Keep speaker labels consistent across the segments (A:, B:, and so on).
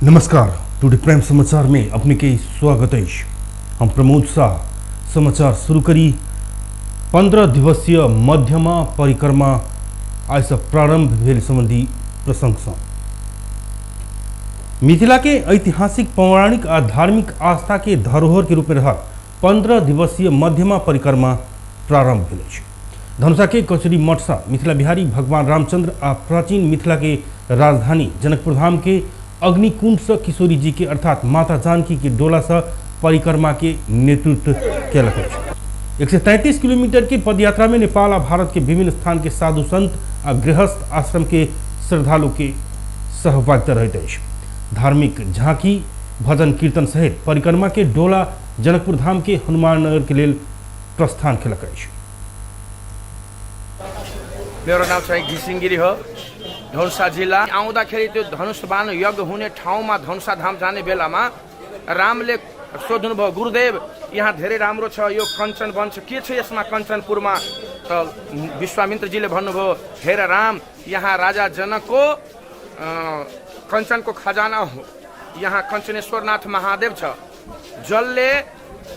A: नमस्कार, today prime समाचार में अपने के स्वागत है। हम प्रमोद शाह। समाचार शुरू करी। 15 दिवसीय मध्यमा परिक्रमा आज से प्रारंभ भेल संबंधी प्रसंग सँ मिथिला के ऐतिहासिक, पौराणिक आ धार्मिक आस्था के धरोहर के रूप में रहल 15 दिवसीय मध्यमा परिक्रमा प्रारंभ भेल अछि। धनुषा के कचरी मठ सँ मिथिला बिहारी भगवान रामचंद्र आ प्राचीन मिथिला के राजधानी जनकपुर धाम के अग्निकुंड से किशोरी जी के अर्थात माता जानकी के डोला से परिक्रमा के नेतृत्व केलक अछि। 133 किलोमीटर के पदयात्रा में नेपाल आ भारत के विभिन्न स्थान के साधु संत आ गृहस्थ आश्रम के श्रद्धालु के सहभागिता रहैत अछि। धार्मिक झांकी, भजन कीर्तन सहित परिक्रमा के डोला जनकपुर धाम के हनुमान नगर के लेल प्रस्थान केलक अछि।
B: मेरो नाम चाहिँ घिसिङ गिरी हो, धनुषा जिल्ला। आउँदाखेरि त्यो धनुष बाण यज्ञ हुने ठाउँमा धनुषा धाम जाने बेलामा रामले सोध्नुभयो, गुरुदेव यहाँ धेरै राम्रो छ, यो कञ्चन वन छ, के छ यसमा कञ्चनपुरमा? त विश्वामित्रजीले भन्नुभयो, हेर राम, यहाँ राजा जनकको कञ्चनको खजाना हो, यहाँ कञ्चनेश्वरनाथ महादेव छ, जसले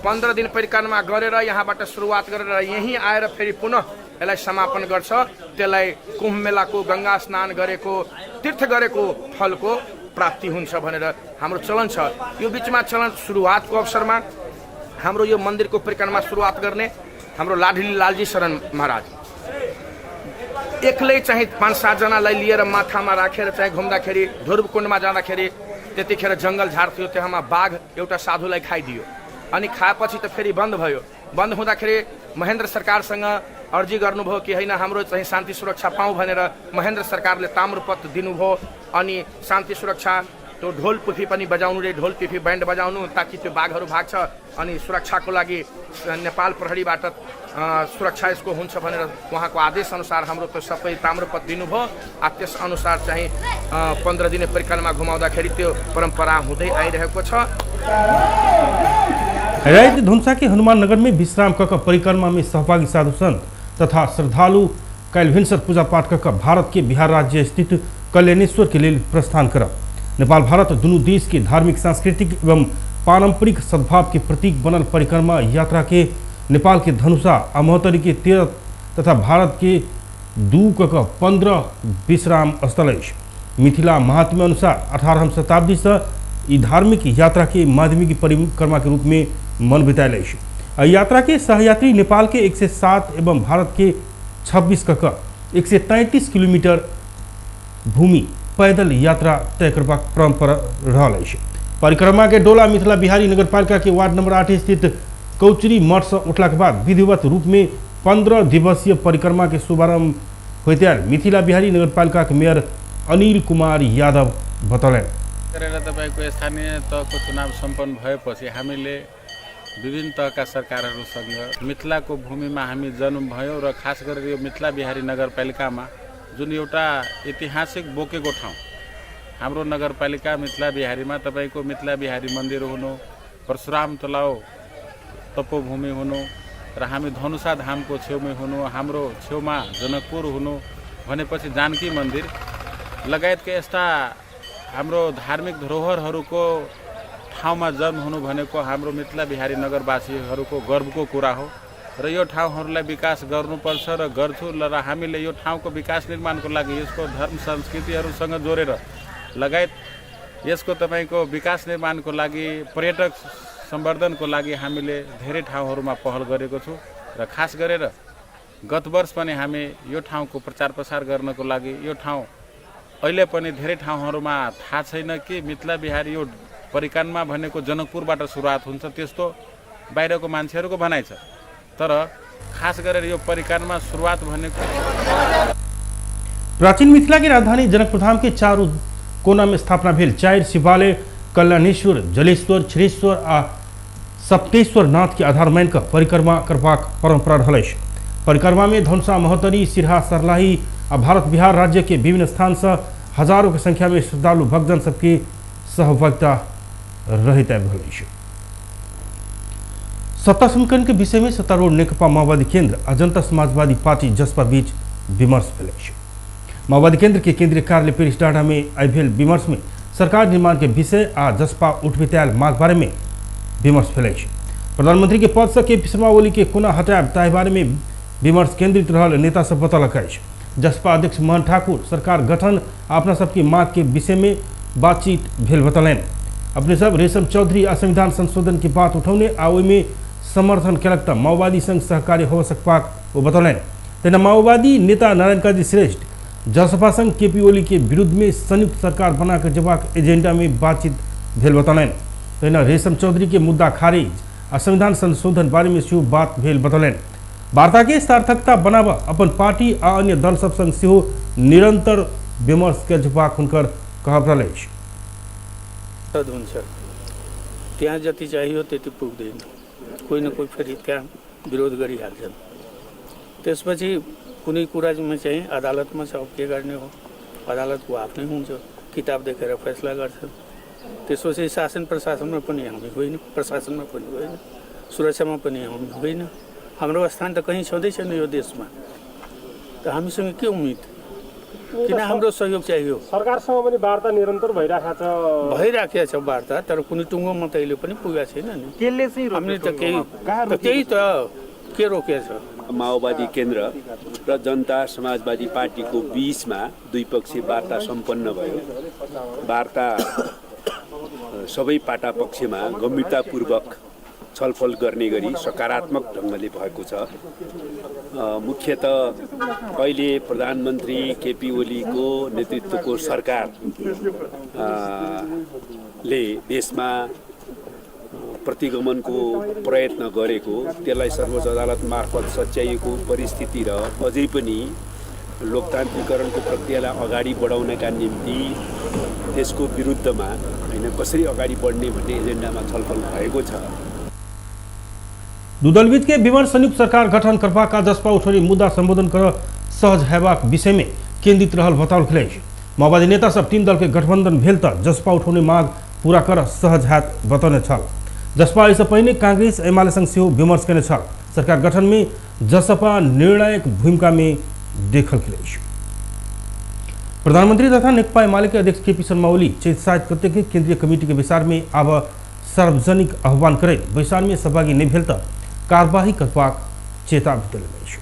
B: 15 दिन परिक्रमा गरेर यहाँबाट सुरुवात गरेर यहीँ आएर फेरि पुनः यसलाई समापन गर्छ, त्यसलाई कुम्भ मेलाको गङ्गा स्नान गरेको, तीर्थ गरेको फलको प्राप्ति हुन्छ भनेर हाम्रो चलन छ। यो बिचमा चलन सुरुवातको अवसरमा हाम्रो यो मन्दिरको परिक्रमा सुरुवात गर्ने हाम्रो लाडली लालजी शरण महाराज एक्लै चाहिँ 5-7 जनालाई लिएर माथामा राखेर चाहिँ घुम्दाखेरि ध्रुवकुण्डमा जाँदाखेरि त्यतिखेर जङ्गल झार थियो, त्यहाँमा बाघ एउटा साधुलाई खाइदियो। अनि खाएपछि त फेरि बन्द भयो। बन्द हुँदाखेरि महेन्द्र सरकारसँग अर्जी गर्नुभयो कि होइन हाम्रो चाहिँ शान्ति सुरक्षा पाऊँ भनेर महेन्द्र सरकारले ताम्रपत्र दिनुभयो। अनि शान्ति सुरक्षा त्यो ढोल पिफी पनि बजाउनु रे, ढोल पिफी ब्यान्ड बजाउनु ताकि त्यो बाघहरू भाग्छ, अनि सुरक्षाको लागि नेपाल प्रहरीबाट सुरक्षा यसको हुन्छ भनेर उहाँको आदेश अनुसार हाम्रो त्यो सबै ताम्रपत्र दिनुभयो। आ त्यस अनुसार चाहिँ 15 दिने परिक्रमा घुमाउँदाखेरि त्यो परम्परा हुँदै आइरहेको छ।
A: राति धनुषा के हनुमान नगर में विश्राम क परिक्रमा में सहभागी साधु संत तथा श्रद्धालु काल्हि भिनसर पूजा पाठ क भारत के बिहार राज्य स्थित कल्याणेश्वर के लेल प्रस्थान करब। नेपाल भारत दुनू देश के धार्मिक, सांस्कृतिक एवं पारंपरिक सद्भाव के प्रतीक बनल परिक्रमा यात्रा के नेपाल के धनुषा आ महोत्तरी के 13 तथा भारत के 2 क 15 विश्राम स्थल अछि। मिथिला महात्म्य अनुसार 18वीं शताब्दी से ई धार्मिक यात्रा के माध्यमिक परिक्रमा के रूप में मनबैत आयल अछि। यात्रा के सहयात्री नेपाल के 107 एवं भारत के 26 क 133 किलोमीटर भूमि पैदल यात्रा तय करबाक परंपरा रहल अछि। परिक्रमा के डोला मिथिला बिहारी नगरपालिका के वार्ड नंबर 8 स्थित कौचरी मठ से उठला के बाद विधिवत रूप में 15 दिवसीय परिक्रमा के शुभारंभ होइत आयल मिथिला बिहारी नगरपालिका के मेयर अनिल कुमार यादव बतौलनि।
C: गरेर तपाईँको स्थानीय तहको चुनाव सम्पन्न भएपछि हामीले विभिन्न तहका सरकारहरूसँग मिथिलाको भूमिमा हामी जन्म भयौँ र खास गरेर यो मिथिला बिहारी नगरपालिकामा जुन एउटा ऐतिहासिक बोकेको ठाउँ हाम्रो नगरपालिका मिथिला बिहारीमा तपाईँको मिथिला बिहारी मन्दिर हुनु, परशुराम तलाउ तपोभूमि हुनु र हामी धनुषा धामको छेउमै हुनु, हाम्रो छेउमा जनकपुर हुनु भनेपछि जानकी मन्दिर लगायतका यस्ता हाम्रो धार्मिक धरोहरहरूको ठाउँमा जन्म हुनु भनेको हाम्रो मिथिला बिहारी नगरवासीहरूको गर्वको कुरा हो र यो ठाउँहरूलाई विकास गर्नुपर्छ र गर्छु र हामीले यो ठाउँको विकास निर्माणको लागि यसको धर्म संस्कृतिहरूसँग जोडेर लगायत यसको तपाईँको विकास निर्माणको लागि पर्यटक सम्वर्धनको लागि हामीले धेरै ठाउँहरूमा पहल गरेको छु र खास गरेर गत वर्ष पनि हामी यो ठाउँको प्रचार प्रसार गर्नको लागि यो ठाउँ अहिले पनि धेरै ठाउँहरूमा थाहा छैन कि मिथिला बिहारी यो परिक्रमा भनेको जनकपुरबाट सुरुवात हुन्छ, त्यस्तो बाहिरको मान्छेहरूको भनाइ छ, तर खास गरेर यो परिक्रमा सुरुवात भनेको
A: प्राचीन मिथिला के राजधानी जनकपुर धाम के चारू कोना में स्थापना भेल 4 शिवालय कल्याणेश्वर, जलेश्वर, क्षीरेश्वर आ सप्तेश्वर नाथ के आधार मान कऽ परिक्रमा करबाक परंपरा रहल अछि। परिक्रमा में धनुषा, महोत्तरी, सिरहा, सरलाही आ भारत बिहार राज्य के विभिन्न स्थान से हजारों के संख्या में श्रद्धालु भक्तजन सबके सहभागिता रहैत आबि रहल अछि। सत्ता समीकरण के विषय में सत्तारूढ़ नेकपा माओवादी केंद्र आ जनता समाजवादी पार्टी जसपा बीच विमर्श भेल अछि। माओवादी केंद्र के केंद्रीय कार्यालय पेरिस डाँडा में आइ भेल विमर्श में सरकार निर्माण के विषय आ जसपा उठबित आयल माग बारे में विमर्श भेल अछि। प्रधानमंत्री के पद से केपी शर्मा ओली के कोना हटायब ताहि बारे में विमर्श केंद्रित रहल नेता सब बतौलक अछि। जसपा अध्यक्ष मोहन ठाकुर सरकार गठन आ अपना सबके माग के विषय में बातचीत भेल बतौलनि। अपने सब रेशम चौधरी आ संविधान संशोधन की बात उठौने आ ओहिमे समर्थन केलक त माओवादी संग सहकार्य हो सकबाक ओ बतौलनि। तहिना माओवादी नेता नारायण काजी श्रेष्ठ जसपा संग केपी ओली के विरुद्ध में संयुक्त सरकार बना के जेबाक एजेंडा में बातचीत भेल बतौलनि। तहिना रेशम चौधरी के मुद्दा खारिज आ संविधान संशोधन बारे में सेहो बात भेल बतौलनि। वार्ता के सार्थकता बनाबऽ अपन पार्टी आ अन्य दल सब संग सेहो निरंतर विमर्श कयल जेबाक हुनकर कहब रहल अछि।
D: हुन्छ, त्यहाँ जति चाहियो त्यति पुग्दैन, कोही न कोही फेरि त्यहाँ विरोध गरिहाल्छन्। त्यसपछि कुनै कुरामा चाहिँ अदालतमा छ, अब के गर्ने हो, अदालतको आफ्नै हुन्छ, किताब देखेर फैसला गर्छन्। त्यसपछि शासन प्रशासनमा पनि हामी होइन, प्रशासनमा पनि होइन, सुरक्षामा पनि हामी होइन, हाम्रो स्थान त कहीँ छँदै छैन यो देशमा। त हामीसँग के उम्मिद, किन हाम्रो सहयोग चाहियो?
E: सरकारसँग पनि वार्ता निरन्तर भइराखेको
D: छ वार्ता, तर कुनै टुङ्गोमा त अहिले पनि पुगेको छैन नि।
E: केले चाहिँ
D: हामीले त केही त्यही त के रोकेको छ?
F: माओवादी केन्द्र र जनता समाजवादी पार्टीको बीचमा द्विपक्षीय वार्ता सम्पन्न भयो। वार्ता सबै पाटा पक्षमा गम्भीरतापूर्वक छलफल गर्ने गरी सकारात्मक ढङ्गले भएको छ। मुख्यतः अहिले प्रधानमन्त्री केपी ओलीको नेतृत्वको सरकार ले देशमा प्रतिगमनको प्रयत्न गरेको, त्यसलाई सर्वोच्च अदालत मार्फत सच्याइएको परिस्थिति र अझै पनि लोकतान्त्रिकरणको प्रक्रियालाई अगाडि बढाउनका निम्ति त्यसको विरुद्धमा हैन कसरी अगाडि बढ्ने भन्ने एजेन्डामा छलफल भएको छ।
A: दुदलबीच के विमर्श संयुक्त सरकार गठन करबाक आ जसपा उठौने मुद्दा संबोधन कर सहज हेबाक विषय में केंद्रित रहल बताओल गेल अछि। माओवादी नेता सब तीन दल के गठबंधन भेल त जसपा उठौने माग पूरा कर सहज हैत बतौने छल। जसपा एहिसँ पहिने कांग्रेस एमाले संग सेहो विमर्श केने छल। सरकार गठन में जसपा निर्णायक भूमिका में देखल गेल अछि। प्रधानमंत्री तथा नेकपा एमाले के अध्यक्ष केपी शर्मा ओली चैत 7 गते के केंद्रीय कमिटी के बैसार में आब सार्वजनिक आह्वान करैत बैसार में सहभागी नहि भेल त कार्यवाही करबाक चेतावनी देलनि अछि।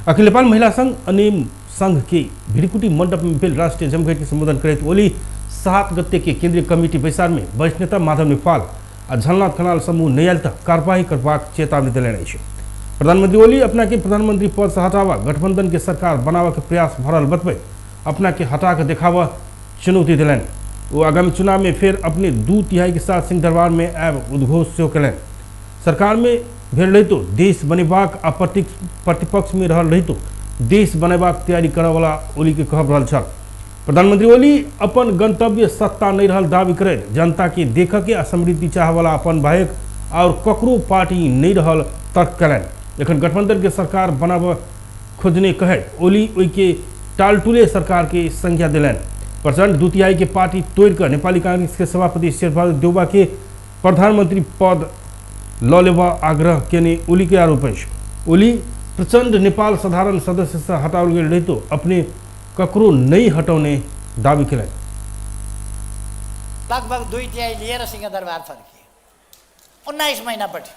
A: अखिल नेपाल महिला संघ अनेम संघ के भिरकुटी मंडप में भेल राष्ट्रीय जमघट के संबोधन करैत ओली 7 गते के केंद्रीय कमिटी बैसार में वरिष्ठ नेता माधव नेपाल आ झलनाथ खनाल समूह नहि आयल त कार्यवाही करबाक चेतावनी देलनि अछि। प्रधानमंत्री ओली अपना के प्रधानमंत्री पद से हटावा गठबंधन के सरकार बनावे के प्रयास भरल बतबैत अपना के हटा के देखावा चुनौती दिलनि। वो आगामी चुनाव में फिर अपने 2/3 के साथ सिंहदरबार में आबि उद्घोष सेहो कयलनि। सरकार में भेल रहितो देश बनेबाक आ प्रतिपक्ष में रहल रहितो देश बनेबाक तैयारी करऽवला ओली के कहब रहल छल। प्रधानमंत्री ओली अपन गंतव्य सत्ता नहीं रहल दावी करैत जनता के देखऽ के आ समृद्धि चाहवला अपन बाहेक और ककरो पार्टी नहीं रहल तर्क कयलनि। एखन गठबंधन के सरकार बनाबऽ खोजने कहैत ओली ओहिके टालटुले सरकार के संज्ञा दिलनि। प्रचंड 2/3 के पार्टी तोड़िकऽ नेपाली कांग्रेस के सभापति शेरबहादुर देउबा के प्रधानमंत्री पद ल लेबऽ आग्रह केने ओली के आरोप अछि। ओली प्रचंड नेपाल साधारण सदस्य से हटाओल गेल रहितो अपने ककरो नहीं हटौने दावी केलनि।
G: लगभग 2/3 लिएर सिंहदरबार फर्किए 19 महिनापछि।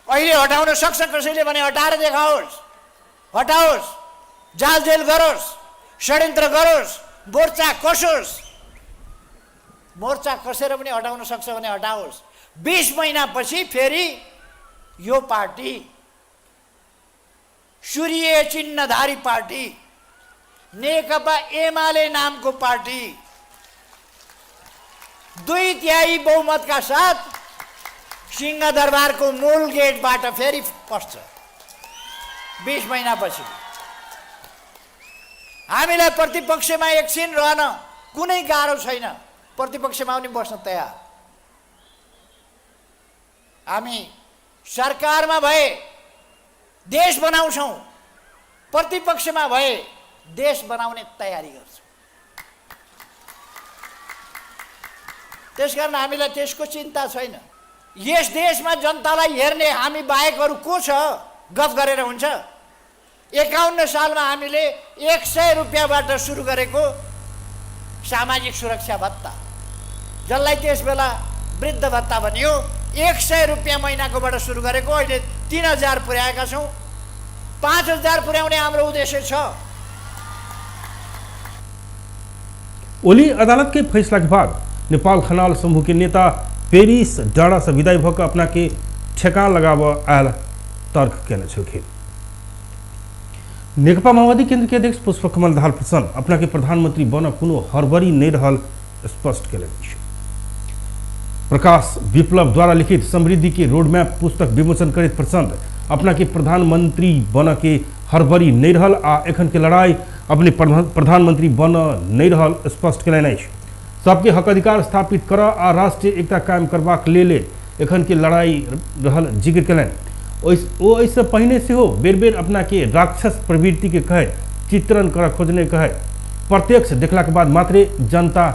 G: अहिले हटाउन सक्छ कसैले भने हटाएर देखाओस्, हटाओस्, जालजेल गरोस्, षड्यन्त्र गरोस्, मोर्चा कसोस्, मोर्चा कसेर पनि हटाउन सक्छ भने हटाओस्। 20 महिनापछि फेरि यो पार्टी सूर्य चिन्हधारी पार्टी नेकपा एमाले नामको पार्टी 2/3 बहुमतका साथ सिंहदरबारको मूल गेटबाट फेरि पस्छ 20 महिनापछि। हामीलाई प्रतिपक्षमा एकछिन रहन कुनै गाह्रो छैन, प्रतिपक्षमा पनि बस्न तयार। हामी सरकारमा भए देश बनाउँछौँ, प्रतिपक्षमा भए देश बनाउने तयारी गर्छौँ। त्यसकारण हामीलाई त्यसको चिन्ता छैन। यस देशमा जनतालाई हेर्ने हामी बाहेक अरू को छ? गफ गरेर हुन्छ? 51 सालमा हामीले 100 रुपियाँबाट सुरु गरेको सामाजिक सुरक्षा भत्ता, जसलाई त्यस बेला वृद्ध भत्ता भनियो, 100 रुपियाँ महिनाकोबाट सुरु गरेको अहिले 3000 पुर्याएका छौँ। 5000 पुर्याउने हाम्रो उद्देश्य छ।
A: ओली अदालत के फैसला के बाद नेपाल खनाल समूह के नेता पेरिस डाँडा से विदाई भऽ अपना के ठेकान लगाब आयल तर्क केने छलखिन। नेकपा माओवादी केंद्र के अध्यक्ष पुष्पकमल दाहाल प्रचण्ड अपना के प्रधानमंत्री बन कोनो हड़बड़ी नहीं रहल स्पष्ट केलनि। प्रकाश विप्लव द्वारा लिखित समृद्धि के रोडमैप पुस्तक विमोचन करैत प्रचण्ड अपना के प्रधानमंत्री बन के हड़बड़ी नहीं रहल आ एखन के लड़ाई अपने प्रधानमंत्री बन नहीं रहल स्पष्ट केलनि अछि। सबके हक अधिकार स्थापित कर आ राष्ट्रीय एकता कायम करबाक लेल एखन के लड़ाई रहल जिक्र केलनि। ओ एहिसँ पहिने सेहो बेर बेर अपना के राक्षस प्रवृत्ति के कहे चित्रण कर खोजने कहे प्रत्यक्ष देखला के बाद मात्रे जनता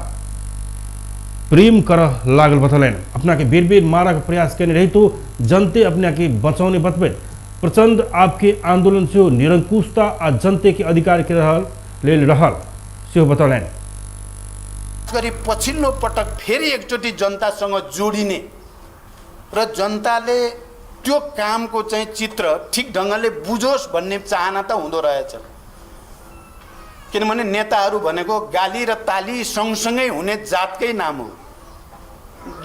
A: प्रेम कर लागल बतौलनि। अपना के बेर बेर मारक प्रयास केने रहितो जनते अपना के बचौने बतबैत प्रचण्ड आपके आंदोलन सेहो निरंकुशता आ जनते के अधिकार के रहल लेल रहल सेहो बतौलनि।
H: गरी पछिल्लो पटक फेरि एकचोटि जनतासँग जोडिने र जनताले त्यो कामको चाहिँ चित्र ठिक ढङ्गले बुझोस् भन्ने चाहना त हुँदो रहेछ। किनभने नेताहरू भनेको गाली र ताली सँगसँगै हुने जातकै नाम हो।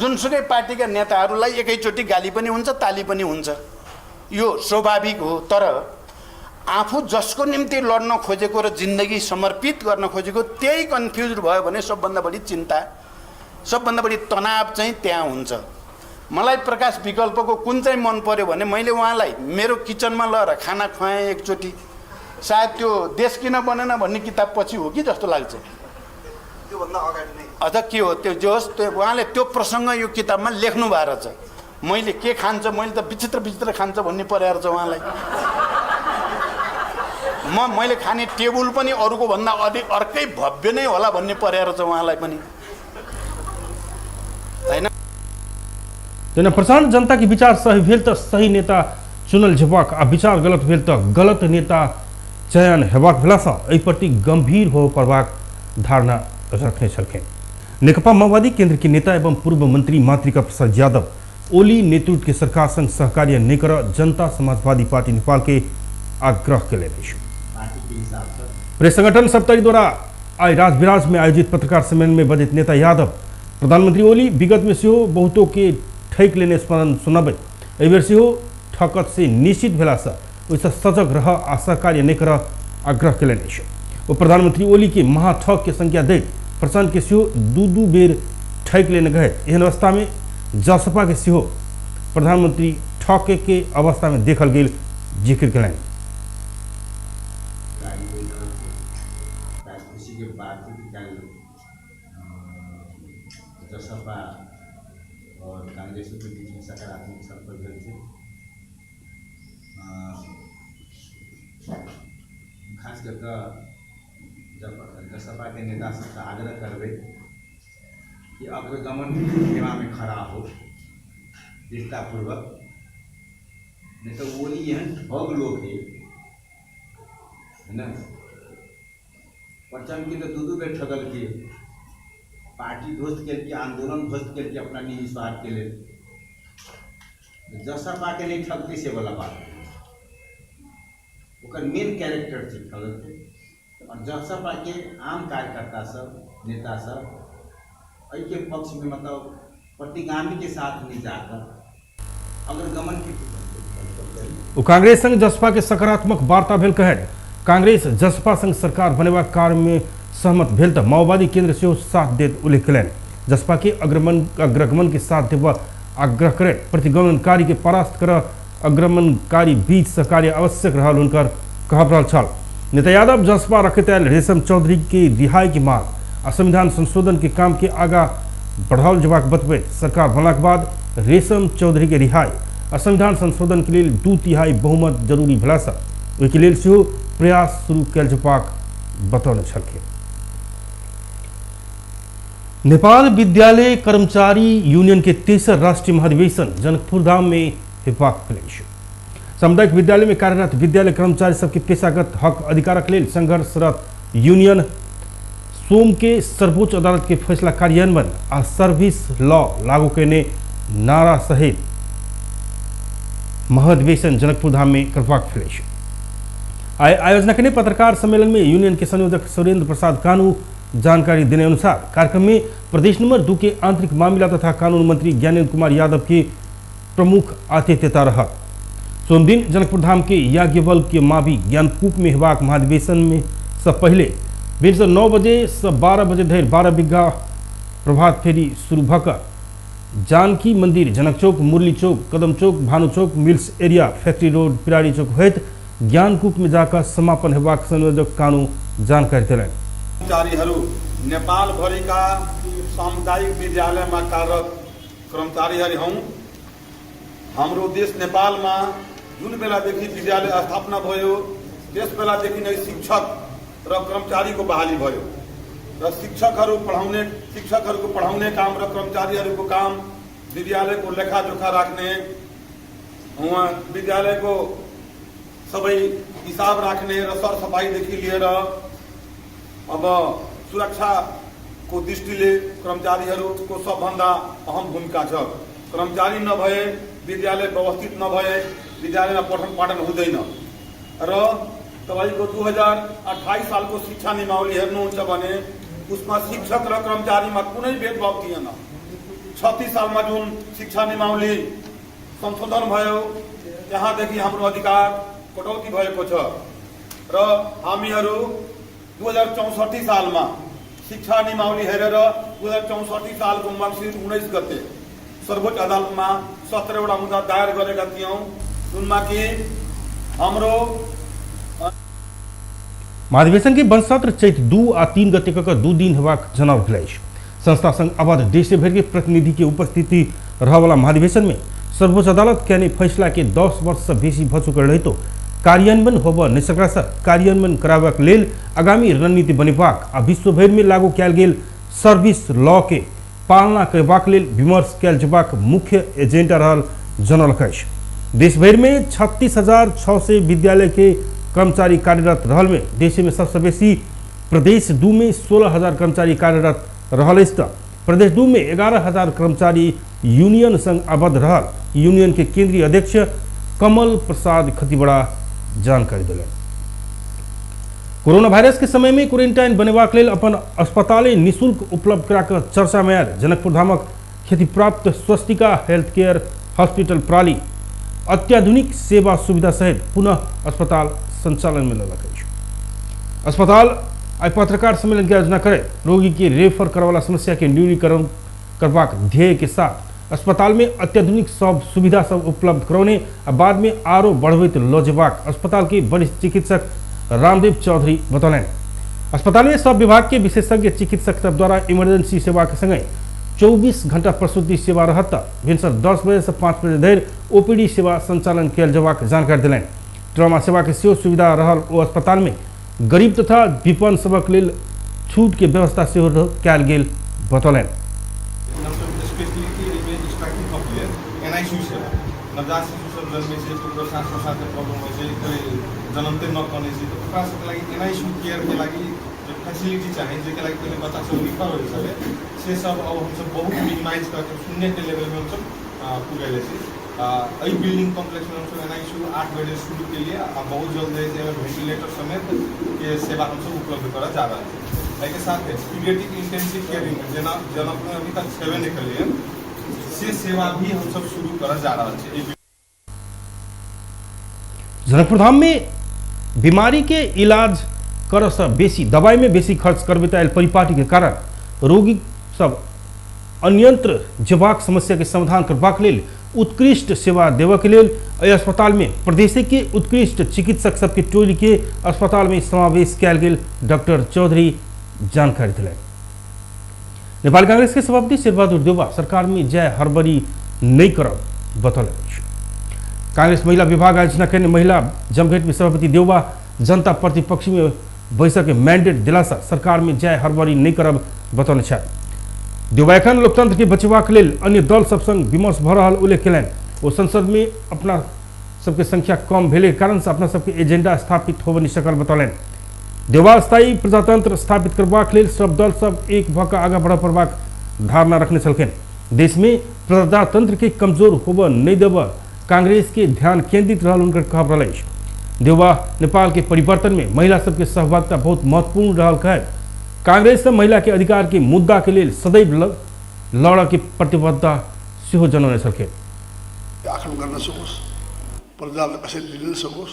H: जुनसुकै पार्टीका नेताहरूलाई एकैचोटि गाली पनि हुन्छ, ताली पनि हुन्छ, यो स्वाभाविक हो। तर आफू जसको निम्ति लड्न खोजेको र जिन्दगी समर्पित गर्न खोजेको त्यही कन्फ्युज भयो भने सबभन्दा बढी चिन्ता, सबभन्दा बढी तनाव चाहिँ त्यहाँ हुन्छ। मलाई प्रकाश विकल्पको कुन चाहिँ मन पर्यो भने मैले उहाँलाई मेरो किचनमा लगेर खाना खुवाएँ एकचोटि। सायद त्यो देश किन बनेन भन्ने किताब पछि हो कि जस्तो लाग्छ,
I: त्योभन्दा अगाडि नै
H: अझ के हो त्यो, जे होस् त्यो उहाँले त्यो प्रसङ्ग यो किताबमा लेख्नु भएको रहेछ। मैले के खान्छ, मैले त विचित्र विचित्र खान्छ भन्ने परेको रहेछ उहाँलाई। मैले खाने टेबुल पनि अरूको भन्दा अधिक अर्कै भव्य नै होला भन्ने परेको रहेछ उहाँलाई पनि, हैन?
A: तेना प्रचण्ड जनता के विचार सही भेल त सही नेता चुनल जेबाक आ विचार गलत भेल त गलत नेता चयन हेबाक भेलासँ एहि प्रति गंभीर हो पड़बाक धारणा रखने छलखिन। नेकपा माओवादी केंद्र के नेता एवं पूर्व मंत्री मातृका प्रसाद यादव ओली नेतृत्व के सरकार संग सहकार्य नहीं कर जनता समाजवादी पार्टी नेपाल के आग्रह केलनि अछि। प्रेस संगठन सप्तरी द्वारा आइ राजविराज में आयोजित पत्रकार सम्मेलन में बजैत नेता यादव प्रधानमंत्री ओली विगत में सेहो बहुतों के ठकि लेने स्मरण सुनबैत एहिबेर सेहो ठकत से निश्चित भेलासँ ओहिसँ सजग रह आ सहकार्य नहि कर आग्रह केलनि अछि। ओ प्रधानमंत्री ओली के महाठग के संज्ञा दैत प्रचण्ड के सेहो दू दू बेर ठकि लेने कहैत एहन अवस्था में जसपा के सेहो प्रधानमंत्री ठके के अवस्था में देखल गेल जिक्र केलनि।
I: जसपा और कांग्रेस के बीच में सकारात्मक संपर्क भेल छै। खास कर कऽ जसपा के नेता सबसे आग्रह करबै कि अग्रगमन सेवा में खड़ा हो दृढ़तापूर्वक, नहीं तो ओली एहन ठग लोग है ना। प्रचंड के तो दू दू बेर ठगलकै, पार्टी ध्वस्त केलकै, आंदोलन ध्वस्त केलकै अपना निजी स्वार्थ के लेल। जसपा के नहीं ठगतै से वाला बात, ओकर मेन कैरेक्टर छै ठगके। और जसपा के आम कार्यकर्ता सब, नेता सब एहिके पक्ष में मतलब प्रतिगामी के साथ नहीं जाकर अग्रगमन के।
A: ओ कांग्रेस संग जसपा के सकारात्मक वार्ता भेल कहैत कांग्रेस जसपा संग सरकार बनेबाक कार्य में सहमत भेल त माओवादी केंद्र सेहो साथ देत उल्लेख केलनि। जसपा के अग्रगमन के साथ देबा आग्रह करैत प्रतिगमनकारी के परास्त कर अग्रगमनकारी बीच सहकार्य आवश्यक रहल हुनकर कहब रहल छल। नेता यादव जसपा रखैत आयल रेशम चौधरी के रिहाई के मांग आ संविधान संशोधन के काम के आगा बढ़ाओल जेबाक बतबैत सरकार बनलाक बाद रेशम चौधरी के रिहाई आ संविधान संशोधन के लेल 2/3 बहुमत जरूरी भेलासँ ओहिके लेल सेहो प्रयास शुरू कयल जेबाक बतौने छलखिन। नेपाल विद्यालय कर्मचारी यूनियन के तेसर राष्ट्रीय महाधिवेशन जनकपुर धाम में हेबाक भेल अछि। सामुदायिक विद्यालय में कार्यरत विद्यालय कर्मचारी सबके पेशागत हक अधिकारक लेल संघर्षरत यूनियन सोम के सर्वोच्च अदालत के फैसला कार्यान्वयन आ सर्विस लॉ लागू केने नारा सहित महाधिवेशन जनकपुर धाम में करबाक भेल अछि। आयोजना के पत्रकार सम्मेलन में यूनियन के संयोजक सुरेंद्र प्रसाद कानू जानकारी देने अनुसार कार्यक्रम में प्रदेश नंबर 2 के आंतरिक मामला तथा कानून मंत्री ज्ञानेन्द्र कुमार यादव के प्रमुख आतिथ्यता रहा। सोमदिन जनकपुर धाम के याज्ञवल्क्य के मावी ज्ञानकूप में हेबाक महाधिवेशन में सब पहले भिनसर 9 बजे से 12 बजे धरि 12 बीघा प्रभात फेरी शुरू भऽ कऽ जानकी मंदिर, Janak Chowk, Murli Chowk, Kadam Chowk, Bhanu Chowk, mills area, factory road, Pirari Chowk होइत ज्ञानकूप में जाकर समापन हेबाक संयोजक कानू जानकारी देलनि।
J: कर्मचारीहरू नेपाल भरिका सामुदायिक विद्यालयमा कार्यरत कर्मचारीहरू हौं। हाम्रो देश नेपालमा जुन बेलादेखि विद्यालय स्थापना भयो त्यस बेलादेखि नै शिक्षक र कर्मचारीको बहाली भयो र शिक्षकहरूको पढाउने काम र कर्मचारीहरूको काम विद्यालयको लेखाजोखा राख्ने, उहाँ विद्यालयको सबै हिसाब राख्ने र सरसफाइदेखि लिएर अब सुरक्षाको दृष्टिले कर्मचारीहरूको सबभन्दा अहम भूमिका छ। कर्मचारी नभए विद्यालय व्यवस्थित नभए विद्यालयमा पठन पाठन हुँदैन र तपाईको 2028 सालको शिक्षा नियमावली हेर्नुहुन्छ भने उसमा शिक्षक र कर्मचारीमा कुनै भेदभाव थिएन। 36 सालमा जुन शिक्षा नियमावली संशोधन भयो त्यहाँदेखि हाम्रो अधिकार कटौती भएको छ र हामीहरू 2064 सालमा शिक्षा नियमावली हेरेर 2064 सालको मङ्सिर 19 गते सर्वोच्च अदालतमा 17 वटा मुद्दा दायर गरेका थियौँ, जुनमा कि हाम्रो
A: महाधिवेशन के बंद सत्र चैत 2 आ 3 गते क 2 दिन हेबाक जनाओल गेल अछि। संस्था संग आबद्ध देश भरि के प्रतिनिधि के उपस्थिति रहवाला महाधिवेशन में सर्वोच्च अदालत केने फैसला के 10 वर्ष से बेसी भ चुकल रहितो कार्यान्वयन होबऽ नहि सकला से कार्यान्वयन कराबक लेल आगामी रणनीति बनेबाक आ विश्वभरि में लागू कयल गेल सर्विस लॉ के पालना करबाक लेल विमर्श कयल जेबाक मुख्य एजेंडा रहल जनौलक अछि। देशभरि में 36,600 विद्यालय के कर्मचारी कार्यरत रहल में देश में सबसे बेसी प्रदेश 2 में 16,000 कर्मचारी कार्यरत रहल अछि त प्रदेश 2 में 11,000 कर्मचारी यूनियन संग आबद्ध रहल यूनियन के केंद्रीय अध्यक्ष कमल प्रसाद खतिवड़ा जानकारी दिलनि। कोरोना वायरस के समय में क्वारेंटाइन बनेबाक लेल अपन अस्पताले निःशुल्क उपलब्ध कराकर चर्चा में आयल जनकपुर धामक ख्याति प्राप्त स्वस्तिका हेल्थ केयर हॉस्पिटल प्राली अत्याधुनिक सेवा सुविधा सहित पुनः अस्पताल संचालन में लगलक अछि। अस्पताल आइ पत्रकार सम्मेलन के आयोजना करे रोगी के रेफर करवाला समस्या के न्यूनीकरण करबाक ध्येय के साथ अस्पताल में अत्याधुनिक सब सुविधा सब उपलब्ध करौने आ बाद में आरो बढ़बैत लऽ जेबाक अस्पताल के वरिष्ठ चिकित्सक रामदेव चौधरी बतौलनि। अस्पताल में सब विभाग के विशेषज्ञ चिकित्सक सब द्वारा इमरजेंसी सेवा के संगे 24 घंटा प्रसूति सेवा रहत भिनसर 10 बजे से 5 बजे धरि ओपीडी सेवा संचालन कयल जेबाक जानकारी देलनि। ट्रॉमा सेवा के सेहो सुविधा रहल ओ अस्पताल में गरीब तथा विपन्न सभक लेल छूट के व्यवस्था सेहो कयल गेल बतौलनि।
J: एनआईसीयू सेवा नवजात शिशु सब जन्मै छै ककरो सास श्वासके प्रॉब्लम होइ छै, कोइ जन्मते नकनै छै, तऽ ओकरा सबके लागि एनआईसीयू केयरके लागि जे फैसिलिटी चाही, जाहिके लागि पहिले बच्चा सब रिफर होइ छलै, से सब अब हमसब बहुत मिनिमाइज करके शून्यके लेवलमे हमसब पुगेले छी। एहि बिल्डिंग कॉम्प्लेक्समे हमसब एनआईसीयू 8 बजे शुरू केलिए आ बहुत जल्द एहिमे वेंटिलेटर समेत के सेवा हमसब उपलब्ध करऽ जा रहल छी। एहिके साथे पीडियाट्रिक इंटेंसिव केयर यूनिट जेना जनकपुरमे अभी तक छेबे नहि केलिए से सेवा भी हम सब शुरू करऽ जा रहल छी।
A: जनकपुर धाम में बीमारी के इलाज करऽ से बेसी दवाई में बेसी खर्च करबैत आयल परिपाटी के कारण रोगी सब अन्यंत्र जेबाक समस्या के समाधान करबाक लेल उत्कृष्ट सेवा देबऽ के लेल एहि अस्पताल में प्रदेश के उत्कृष्ट चिकित्सक सबके टोली के अस्पताल में समावेश कयल गेल डॉक्टर चौधरी जानकारी दिलनि। नेपाल कांग्रेस के सभापति शेरबहादुर देउवा सरकार में जय हड़बड़ी नहीं करब बतौलनि। कांग्रेस महिला विभाग आयोजना केने महिला जमघट में सभापति देउवा जनता प्रतिपक्ष में बैसक के मैंडेट दिलासा सरकार में जय हड़बड़ी नहीं करब बतौने छथि। देउवा एखन लोकतंत्र के बचेबाक लेल अन्य दल सब संग विमर्श भऽ रहल उल्लेख केलनि। ओ संसद में अपना सबके संख्या कम भेले कारण से अपना सबके एजेंडा स्थापित होबऽ नहि सकल बतौलनि। देउबा स्थायी प्रजातंत्र स्थापित करबाक लेल सब दल सब एक भऽ कऽ आगाँ बढ़य पड़बाक धारणा रखने छलखिन। देश में प्रजातंत्र के कमजोर होबऽ नहीं देबऽ कांग्रेस के ध्यान केंद्रित रहल हुनकर कहब रहल अछि। देउबा नेपाल के परिवर्तन में महिला सबके सहभागिता बहुत महत्वपूर्ण रहल कहैत कांग्रेस से महिला के अधिकार के मुद्दा के लेल सदैव लड़ऽ के प्रतिबद्धता सेहो जनौने छलखिन।
K: आक्रमण गर्न सकोस्, प्रजालाई कसरी लिन सकोस्।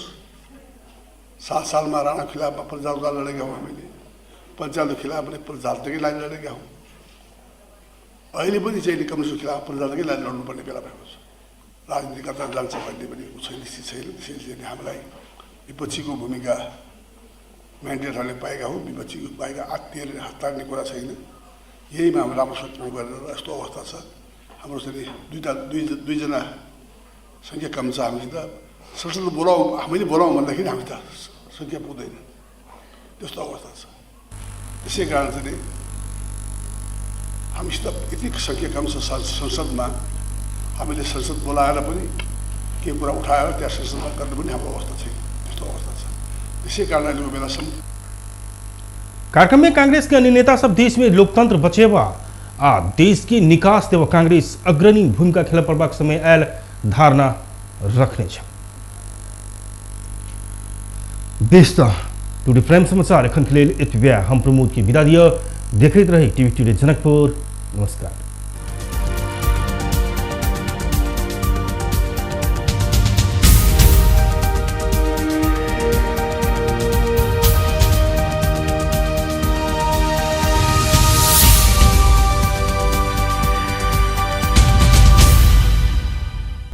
K: 7 सालमा राणा खिलाफमा प्रजातन्त्र लडेका हौँ हामीले, प्रजातन्त्रको खिलाफ पनि प्रजातन्त्रकै लागि लडेका हौँ। अहिले पनि चाहिँ कम्युनिस्टको खिलाफ प्रजातन्त्रकै लागि लड्नुपर्ने बेला भएको छ। राजनीति कता जान्छ भन्ने पनि छैन, निश्चित छैन। त्यसैले हामीलाई विपक्षीको भूमिका म्यान्डेटहरूले पाएका हौँ, विपक्षीको पाएका आत्तीयले हतार्ने कुरा छैन। यहीमा हाम्रो राम्रो काम गरेर यस्तो अवस्था छ। हाम्रो चाहिँ दुईजना सङ्ख्या कम छ। हामीसित संसद बोलाउँ, हामीले बोलाउँ भन्दाखेरि हामी त सङ्ख्या पुग्दैन, त्यस्तो अवस्था छ। त्यसै कारण चाहिँ हामीसित यति सङ्ख्या कम छ संसदमा, हामीले संसद बोलाएर पनि केही कुरा उठाएर त्यहाँ संसदमा गर्नु पनि हाम्रो अवस्था छैन, त्यस्तो अवस्था छ। त्यसै कारण अहिलेको बेलासम्म
A: कार्यक्रम में कांग्रेस के अन्य नेता सब देश में लोकतंत्र बचेबा आ देश के निकास देव कांग्रेस अग्रणी भूमिका खेल पड़बाक समय आयल धारणा रखने छ। बेस त टुडे प्राइम समाचार एखन के लेल एतबे। हम प्रमोद के विदा दिअ। देखैत रही टीवी टुडे जनकपुर। नमस्कार।